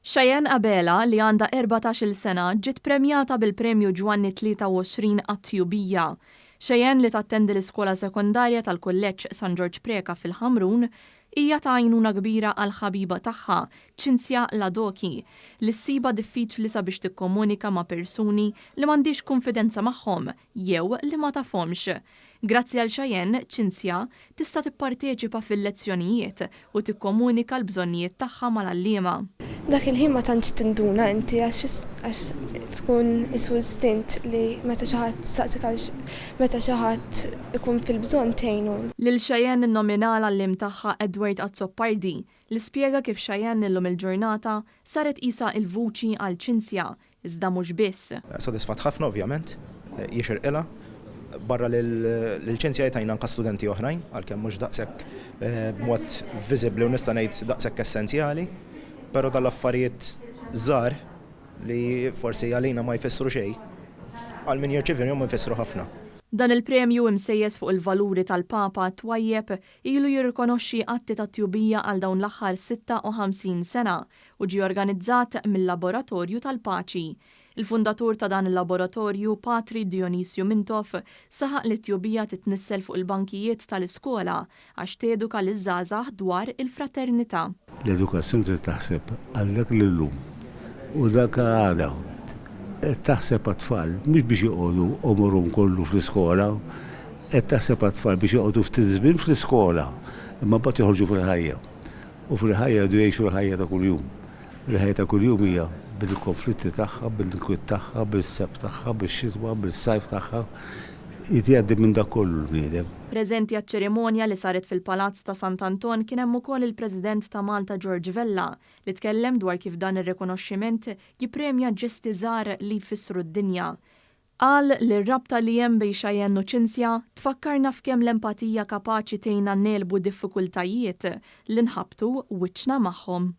Cheyenne Abela, li għandha 14-il sena, ġiet premjata bil-Premju Ġwanni 23 għat-Tjubija. Cheyenne, li tattendi l-iskola sekondarja tal-Kulleġġ San Ġorġ Preca fil-Ħamrun, hija ta' għajnuna kbira għall-ħabiba tagħha, Cinzia Ladoki, li ssibha diffiċli sabiex tikkomunika ma' persuni li m'għandhiex kunfidenza magħhom jew li ma tafhomx. Grazzi għal Cheyenne, Cinzia tista' tipparteċipa fil-lezzjonijiet u tikkomunika l-bżonnijiet tagħha mal-għalliema. Dak il-ħin ma tantx tinduna inti għax għax tkun isu istint li meta xi ħadd saqsik għal meta xi ħadd ikun fil-bżonn tgħinu. Lil Cheyenne nnomina l-għalliem tagħha Edward Azzopardi, li spjega kif Cheyenne illum il-ġurnata saret qisha il-vuċi għal Cinzia, iżda mhux biss. Sodisfatt ħafna ovvjament, jixirqilha. Barra lil Cinzia jtajna anka studenti oħrajn, għalkemm mhux daqshekk b'mod viżibbli u nista' ngħid daqshekk essenzjali, però dal-affarijiet żgħar li forsi għalina ma jfissru xejn, għal min jirċivihom jfissru ħafna. Dan il-premju imsejjes fuq il-valuri tal-Papa twajjeb ilu jirrikonoxxi atti ta' tjubija għal dawn l-aħħar 56 sena u ġie organizzat mill-Laboratorju tal-Paċi. Il-fundatur ta' dan il-laboratorju, Patri Dionisju Mintoff, saħaq li t-tjubija titnissel fuq il-bankijiet tal-iskola għax teduka liż-żgħażagħ dwar il-fraternità. L-edukazzjoni trid taħseb għal dak li llum u dak għada. Qed taħseb għat-tfal mhux biex joqogħdu għomorhom kollu fl-iskola, qed taħseb għat-tfal biex joqogħdu ftit żmien fl-iskola, imma mbagħad joħorġu fil-ħajja. U fil-ħajja jridu jgħixu l-ħajja ta' kuljum. Il-ħajja ta' kuljum hija bil-konflitti tagħha, bil-inkwiet tagħha, bis-sebħ tagħha, bix-xitwa, bis-sajf tagħha. Irid jgħaddi minn dak kollu l-bniedem. Preżenti għaċ-ċerimonja li saret fil-Palazz ta' Sant'Anton kien hemm ukoll il-President ta' Malta George Vella li tkellem dwar kif dan ir-rikonoxximent jippremja ġesti żgħar li jfissru d-dinja. Qal li r-rabta li hemm bejn Cheyenne u Cinzia tfakkarna f'kemm l-empatija kapaċi tgħinna negħlbu diffikultajiet li nħabbtu wiċċna magħhom.